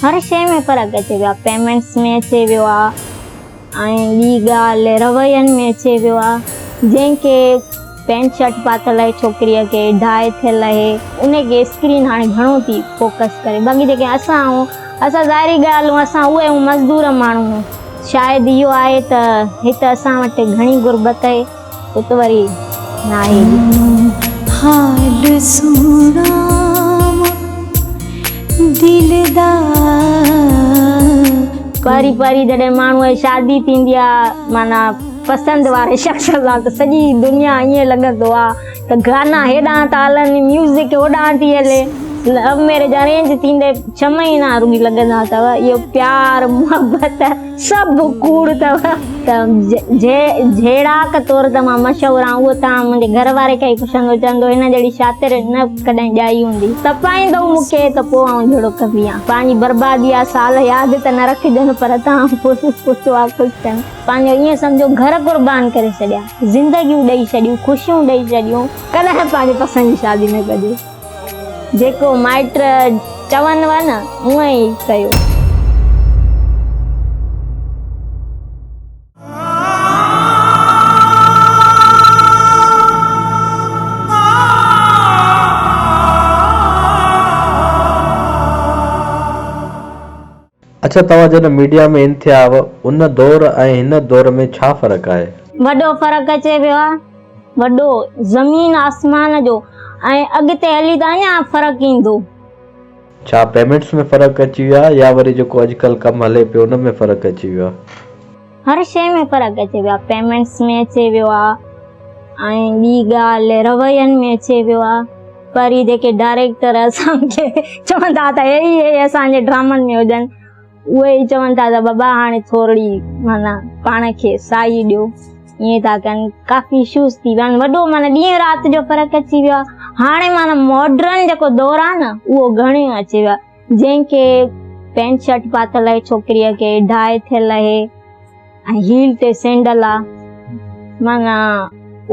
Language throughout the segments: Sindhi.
هر شيء ۾ فرق اچي ويو آهي، پيمينٽس ۾ اچي ويو آهي ۽ ٻي ڳالهه روين ۾ اچي ويو آهي. جنهن کي پينٽ شرٽ پاتل آهي ڇوڪريء کي ڊائي ٿيل آهي ان کي اسڪرين هاڻي گهڻو ٿي فوڪس ڪري. باقي جيڪي اسان آهيون اسان ظاهري ڳالهه اسان اهي آهيون مزدور ماڻهو. شايد اهو آهي ته هت اسان وٽ گهڻي غربت آهي ات وري ناهي ايڏي. حال سڻاوان دل دا. پهرين پهرين جڏهن ماڻهوء جي شادي ٿيندي آ معنيٰ پسند واري شخص سان ته سڄي دنيا ائين لڳندو آ ته گانا هيڏانهن ٿا هلن ميوزڪ هوڏانهن ٿي هلي. لو ميريج ارينج ٿيندي ڇهه مهينا رڳي لڳندا اٿو اهو پيار محبت سڀ ڪوڙ اٿو ته جهيڙاڪ طور ته مان مشهور آهيان اهو توهان منهنجي گهر واري کي ئي پڇندو چوندو هن جهڙي شاطر نه ڪڏهن ڄائي هوندي تپائيندو مون کي ته پوء آئون جهيڙو ڪندي آهيان پنهنجي بربادي جا سال ياد ته نه رکجن پر توهان پڇو آ ڪوئسچن پنهنجو ائين سمجهو گهر قربان ڪري ڇڏيا زندگيون ڏئي ڇڏيون خوشيون ڏئي ڇڏيون ڪڏهن پنهنجي پسند جي شادي نه ڪجي. جيڪو مائٽ چونو نه اونئن ئي ڪيو. اڇا توهان جڏهن ميڊيا ۾ ان ٿيا هئا ان دور ۽ هن دور ۾ ڇا فرق آهي؟ وڏو فرق اچي ويو آهي وڏو زمين آسمان جو ۽ اڳتي هلي ته اڃا فرق ايندو. ڇا پيمينٽس ۾ فرق اچي ويو آهي يا وري جيڪو اڄڪلهه ڪم هلي پيو ان ۾ فرق اچي ويو آهي؟ هر شيء ۾ فرق اچي ويو آهي پيمينٽس ۾ اچي ويو آهي ۽ ٻي ڳالهه روين ۾ اچي ويو آهي. پر هي جيڪي ڊائريڪٽر اسان کي چون ٿا ته هي ئي هي اسان جي ڊرامن ۾ هجن اهي ئي چون ٿا ته بابا هاڻي ٿورڙي معنيٰ پاڻ کي ساهي ڏيو ائين ٿا ڪن ڪافي اشوز ٿي ويا آهن وڏو معنيٰ ڏينهن رات جو فرق اچي ويو آهي هاڻي معنيٰ ماڊرن جيڪو دور آهي نه اهو گهڻو اچي ويو آهي جنهن کي پينٽ شرٽ پاتل آهي ڇوڪريء کي ڊائي ٿيل آهي ۽ هيل تي سينڊل آ معنيٰ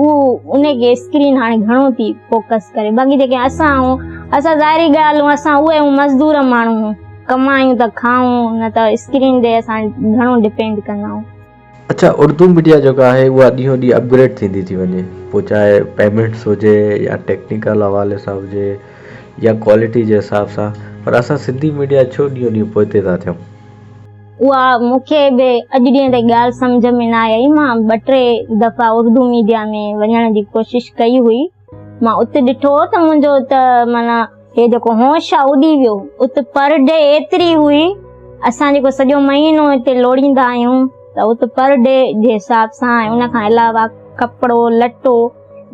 اهو ان کي اسڪرين هاڻي گهڻو ٿي فوڪس ڪري باقي جيڪي اسان آهيون اسان ظاهري ڳالهه اسان اهي آهيون مزدور ماڻهو ڪمايون ته کائون نه ته اسڪرين تي اسان گهڻو ڊپينڊ ڪندا آهيون. اڇا اردو ميڊيا جيڪا آهي اها ڏينهون ڏينهن اپگريڊ ٿيندي ٿي وڃي پوء چاهي پيمينٽس هجي يا ٽيڪنيڪل حوالي سان هجي يا ڪوالٽي جي حساب سان پر اسان سنڌي ميڊيا ڇو ڏينهون ڏينهن پوئتي ٿا ٿيون. اها مون کي به اڄ ڏينهن تائين ڳالهه سمجهه ۾ نه آئي. مان ٻه ٽي دفعا اردو ميڊيا ۾ وڃڻ جي ڪوشش ڪئي هئي. مان ات ڏٺو ته منهنجو ته معنيٰ هي جيڪو هوش آ اڏي ويو. ات پر ڊي ايتري هئي، اسان جيڪو سڄو مهينو هتي لوڙيندا آهيون ته ات پر ڊي جي حساب سان ۽ ان کان علاوه ڪپڙو لٽو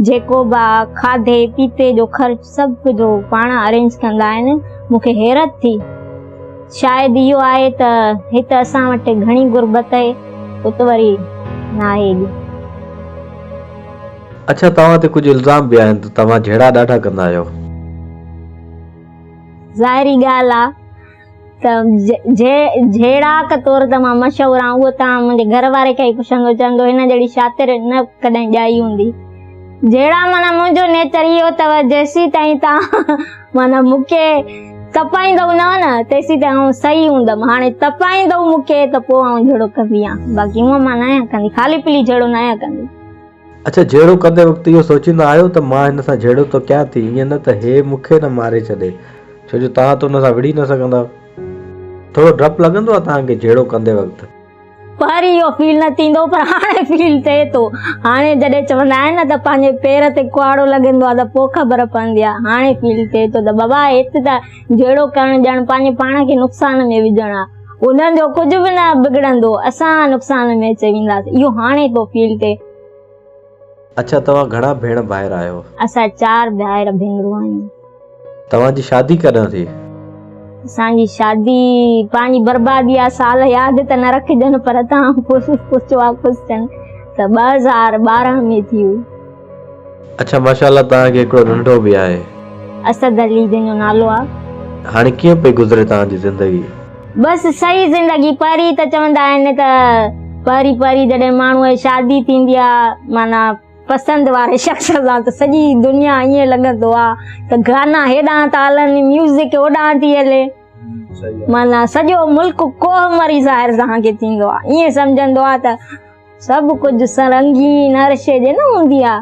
جيڪو به آ کاڌي پيتي جو خرچ سڀ ڪجهه هو پاڻ ارينج ڪندا آهن. مون کي حيرت ٿي. شايد اهو آهي ته هت اسان وٽ گهڻي غربت اهي ات وري ناهي ايڏي. اڇا توهان تي ڪجهه الزام به آهن ته توهان جهيڙا ڏاڍا ڪندا آهيو. ظاهري ڳالهه آ ته جهيڙاڪ طور ته مان مشهور آهيان اهو توهان منهنجي گهر واري کي ئي پڇندو چوندو هن جهڙي شاطر نه ڪڏهن ڄائي هوندي. جهيڙا معنيٰ منهنجو نيچر اهو اٿو جيسيتائين توهان معنيٰ مون کي تپائيندؤ نه نه تيسيتائين آئون صحيح هوندم هاڻي تپائيندؤ مون کي ته پوء آئون جهيڙو ڪندي آهيان باقي هونء مان نه آهيان ڪندي خالي پيلي جهيڙو نه آهيان ڪندي. اڇا جهيڙو ڪندي وقت اهو سوچيندا آهيو ته مان هن سان جهيڙو ته ڪيان ٿي ائين نه ته هي مون کي نه ماري ڇڏي ڇو جو توهان ته ان سان وڙهي نه سگهندؤ. ٿورو ڊپ لڳندو آهي توهان کي جهيڙو ڪندي وقت؟ پهرين اهو فيل نه ٿيندو پر هاڻي فيل ٿئي ٿو. هاڻي جڏهن چوندا آهن نه ته پنهنجي پير تي ڪهاڙو لڳندو آهي ته پوء خبر پوندي آهي. هاڻي فيل ٿئي ٿو ته بابا هت ته جهيڙو ڪرڻ ڄڻ پنهنجي پاڻ کي نقصان ۾ وجهڻ آهي. انهن جو ڪجهه به نه بگڙندو، اسان نقصان ۾ اچي وينداسين. اهو هاڻي ٿو فيل ٿئي. اڇا توهان گهڻا ڀيڻ ڀائر آهيو؟ اسان چار ڀائر ڀينرون آهيون. توهان جي شادي ڪڏهن ٿي؟ اسان جي شادي پنهنجي بربادي جا سال ياد ته نه رکجن پر توهان پڇو آ ڪوئسچن ته 2012 ۾ ٿي هئي. اڇا ماشاءالله توهان کي هڪڙو ننڍو به آهي. اسد علي جنهن جو نالو آ. هاڻي ڪيئن پئي گذري توهان جي زندگي؟ بس صحيح زندگي پهرين ته چوندا آهن ته پهرين پهرين جڏهن ماڻهو جي شادي ٿيندي آ معنيٰ پسند واري شخص سان ته سڄي دنيا ائين لڳندو آ ته گانا هيڏانهن ٿا هلن ميوزڪ هوڏانهن ٿي هلي. معنيٰ سڄو ملڪ ڪوهه مري ظاهر توهان کي ٿيندو آ ائين سمجهندو آ ته سڀ ڪجهه رنگين هر شيء جي نه هوندي آ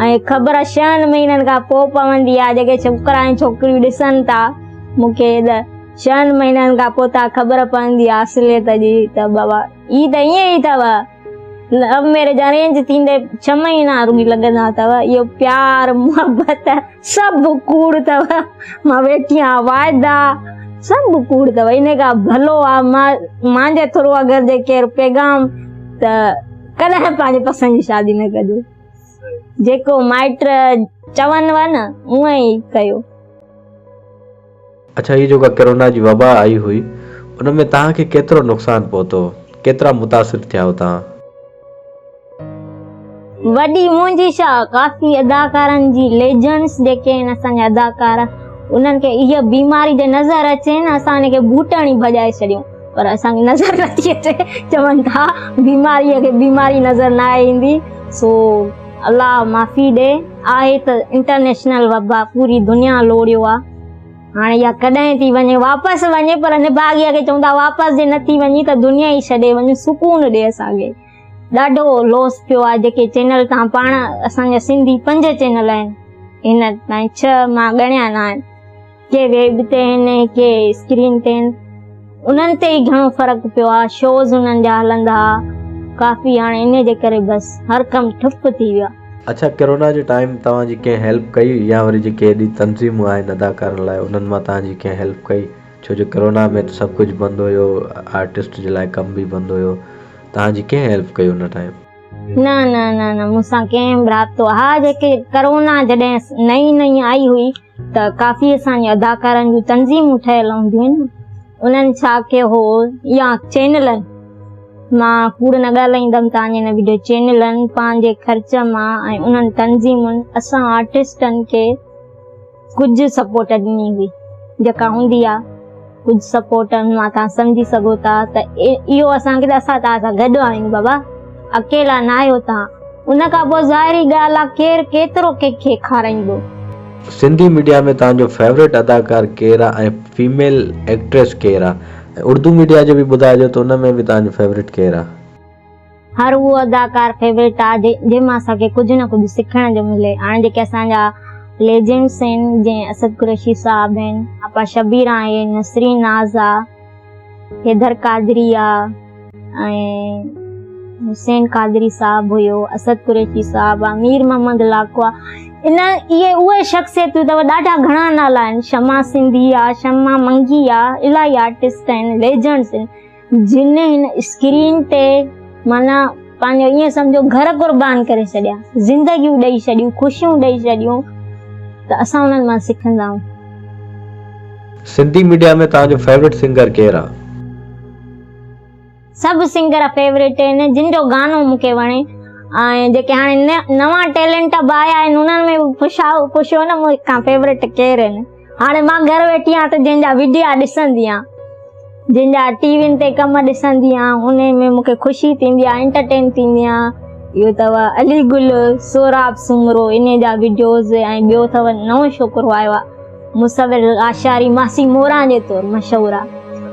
۽ خبر ڇهن مهينن کان پوء پوندي آ جيڪي ڇوڪرا ۽ ڇوڪريون ڏسن ٿا مون کي ته ڇهن مهينن کان پوء ته خبر پوندي آ اصليت جي ته بابا هي ته ائين ئي اٿو لو ميرج ارينج ٿيندي ڇهه مهينا رڳي لڳندا اٿو اهو پيار محبت سڀ ڪوڙ اٿو مان ويٺي آهيان واعدا سڀ ڪوڙ اٿو ان کان ڀلو آ مان مانجي ٿرو اگر جي ڪير پيغام ته ڪڏهن پنهنجي پسند جي شادي نه ڪجو جيڪو مائٽ چونو نه اونئن ئي ڪيو. اڇا هي جيڪا ڪرونا جي وبا آئي هئي ان ۾ توهان کي ڪيترو نقصان پهتو ڪيترا متاثر ٿيا آهيو توهان؟ وڏي منهنجي ڇا ڪافي اداڪارن جي ليجنڊس جيڪي آهن اسان جا اداڪار انهن کي اها بيماري جي نظر اچي نه اسان ان کي بوٽ هڻي ڀڄائي ڇڏيون پر اسان کي نظر نٿي اچي چون ٿا بيماري کي بيماري نظر نه ايندي سو الله معافي ڏي آهي ته انٽرنيشنل وبا پوري دنيا لوڙيو آ هاڻي اها ڪڏهن ٿي وڃي واپس وڃي پر نڀاڳيء کي چون ٿا واپس جي نٿي وڃي ته دنيا ئي ڇڏي وڃ سڪون ڏي اسان کي ڏاڍو لوس پيو آهي جيڪي چينل تان پاڻ اسان جا سنڌي پنج چينل آهن هن تائين ڇهه مان ڳڻيا نه آهن ڪي ويب تي آهن ڪي اسڪرين تي آهن انهن تي ئي گهڻو فرق پيو آهي شوز انهن جا هلندا ها ڪافي هاڻي ان جي ڪري بس هر ڪم ٺپ ٿي ويو آهي. اڇا ڪرونا جي ٽائيم توهان جي ڪنهن هيلپ ڪئي يا وري جيڪي ايڏي تنظيمون آهن اداڪارن لاء انهن مان توهان جي ڪنهن هيلپ ڪئي ڇو جو ڪرونا ۾ ته سڀ ڪجهه بند هيو آرٽسٽ جي لاء ڪم به بند هيو توهان جي ڪنهن هيلپ ڪئي ان ٽائيم. نه نه نه نه مون سان ڪنهن به رابطو ها جيڪي ڪرونا جڏهن نئين نئين آئي هئي ته ڪافي اسان جي اداڪارن جون تنظيمون ٺهيل هونديون آهن انهن ڇا ڪيو هو يا چينلن مان ڪوڙ نه ڳالهائيندم توهان جي هن وڊيو چينلن پنهنجي خرچ مان ۽ انهن تنظيمن اسان آرٽسٽن کي ڪجهه سپورٽ ڏني هئي جيڪا هوندي آ ڪجهه سپورٽ مان توهان سمجهي سگهو ٿا ته اهو اسان کي ته اسان توهان سان گڏ آهيون بابا اڪيلا نه آهيو توهان ان کان پوء ظاهري ڳالهه آ ڪير ڪيترو ڪنهن کي کارائيندو. سنڌي ميڊيا ۾ توهان جو فيوريٽ اداڪار ڪير آ ۽ فيميل ايڪٽريس ڪير آ ۽ اردو ميڊيا جو به ٻڌائجو ته ان ۾ به توهان جو فيوريٽ ڪير آ. هر اهو اداڪار فيوريٽ آ جنهن مان اسان کي ڪجهه نه ڪجهه سکڻ جو ملي هاڻي جيڪي اسان جا ليجنڊس آهن جيئن اسد قريشي صاحب آهن آپا شبير آهي نسرين ناز آ حيدر قادري آ ۽ حسين قادري صاحب هيو اسد قريشي صاحب آ مير محمد لاکو آ ان اهي اهي شخصيتون اٿو ڏاڍا گهڻا نالا آهن شمع سنڌي آ شمع منگي آ الاهي آرٽسٽ آهن ليجنڊس آهن جن هن اسڪرين تي معنيٰ پنهنجو ائين سمجهو گهر قربان ڪري ڇڏيا، زندگيون ڏئي ڇڏيون، خوشيون ڏئي ڇڏيون ته اسان انهن مان سکندا آهيون. سنڌي ميڊيا ۾ توهان جو فيورٽ سنگر ڪير آ؟ سڀ سنگر فيورٽ آهن جن جو گانو مون کي وڻي ۽ جيڪي هاڻي نوان ٽيلنٽ به آيا آهن انهن ۾ به پڇو نه مون کان فيورٽ ڪير آهن. هاڻي مان گهر ويٺي آهيان ته جنهن جا وڊيا ڏسندي آهيان جنهن جا ٽي وين تي ڪم ڏسندي آهيان ان ۾ مون کي خوشي ٿيندي آهي انٽرٽين ٿيندي آهيان اهو اٿو علي گل سهراب سومرو ان جا وڊيوز ۽ ٻيو اٿو نئون ڇوڪرو آيو آهي مصور لاشاري ماسي موران جي طور مشهور آهي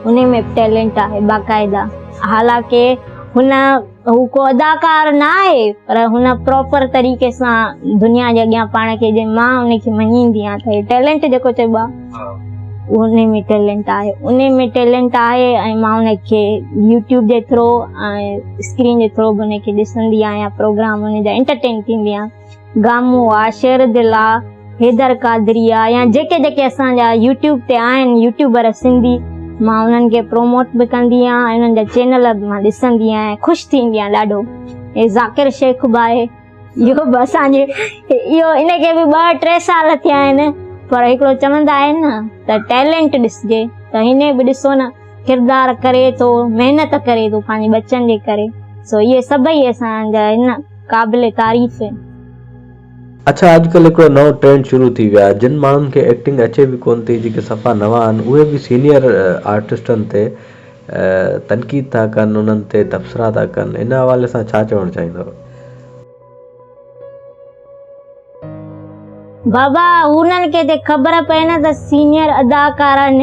ان ۾ به ٽيلنٽ آهي باقاعده حالانڪه هن هو ڪو اداڪار نه آهي پر هن پراپر طريقي سان دنيا جي اڳيان پاڻ کي جي مان ان کي مڃيندي آهيان ته هي ٽيلنٽ جيڪو چئبو آهي ان ۾ ٽيلنٽ آهي ان ۾ ٽيلنٽ آهي ۽ مان ان کي يوٽيوب جي ٿرو ۽ اسڪرين جي ٿرو به ان کي ڏسندي آهيان پروگرام ان جا انٽرٽين ٿيندي آهيان گامو آ، شير دل آ، حيدر قادري آ يا جيڪي جيڪي اسان جا يوٽيوب تي آهن يوٽيوبر سنڌي مان انهن کي پروموٽ به ڪندي آهيان ۽ انهن جا چينل به مان ڏسندي آهيان خوش ٿيندي آهيان ڏاڍو هي ذاڪر شيخ به آهي اهو به اسان جي اهو ان کي به ٻه ٽي سال ٿيا آهن پر هڪڙو چوندا آهن نه ته ٽيلنٽ ڏسجي ته هن به ڏسو نه ڪردار ڪري ٿو محنت ڪري ٿو پنهنجي ٻچن جي ڪري سو اهي سڀئي اسان جا آهن قابل تعريف آهن. اڇا اڄ ڪلهه هڪڙو نئون ٽرينڊ شروع ٿي ويو آهي جن ماڻهن کي ايڪٽنگ اچي به ڪونه ٿي جيڪي صفا نوان آهن اهي به سينيئر آرٽسٽن تي تنقيد ٿا ڪن انهن تي تبصرا ٿا ڪن ان حوالي سان ڇا چوڻ چاهيندؤ. بابا انهن کي جي خبر پئي نه ته سينيئر اداڪارن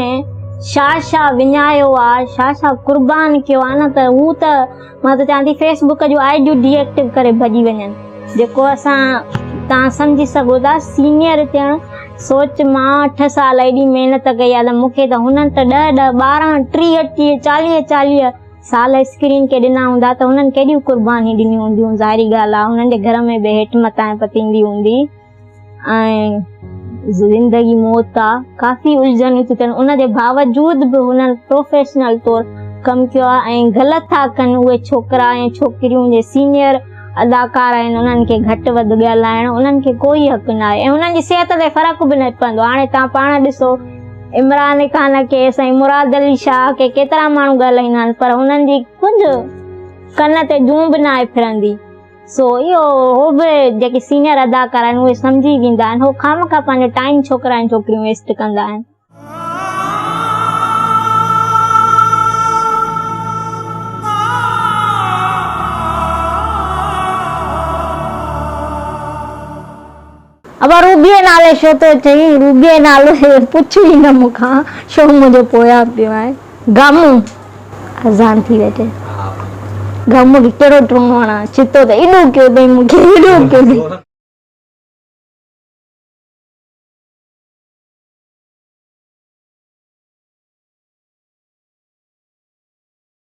ڇا ڇا وڃايو آ ڇا ڇا قربان ڪيو آ نه ته هو ته مان ته چوان ٿي fee book June I ڊيون D active ڪري ڀڄي وڃن جيڪو اسان تان سمجهي سگهو ٿا سينيئر ٿيڻ سوچ مان اٺ سال ايڏي محنت ڪئي آ ته مونکي ته هنن ته ڏهه ڏهه ٻارهن ٽيهه ٽيهه چاليهه چاليهه سال اسڪرين کي ڏنا هوندا ته هنن ڪيڏيون قربانيون ڏنيون هونديون ظاهري ڳالهه آ هنن جي گهر ۾ به هيٺ مٿانهين پتيندي هوندي ۽ زندگي موت آ ڪافي الجهنون ٿيون ٿين ان جي باوجود به هنن پروفيشنل طور ڪم ڪيو آ ۽ غلط ٿا ڪن اهي ڇوڪرا ۽ ڇوڪريون جي سينيئر اداڪار آهن انهن کي گهٽ وڌ ڳالهائڻ انهن کي ڪوئي حق نه آهي ۽ انهن جي صحت تي فرق به نه پوندو هاڻي توهان پاڻ ڏسو عمران خان کي سائين مراد علي شاهه کي ڪيترا ماڻهو ڳالهائيندا آهن پر انهن جي ڪجهه ڪن تي جون به ناهي ڦرندي سو اهو هو به جيڪي سينئر اداڪار آهن اهي سمجهي ويندا آهن هو خامخواه پنهنجو ٽائيم ڇوڪرا ۽ ڇوڪريون ويسٽ ڪندا آهن. ابا روبيء نالي ڇو ٿو چئين؟ روبيء نالو پڇ ئي نه مون کان ڇو منهنجي پويان پيو آهين. گامون اذان ٿي ويٺي. گامون کي ڪهڙو ٽوڻو هڻان، ڇتو ته ايڏو ڪيو اٿئي مون کي ايڏو ڪيو اٿئي.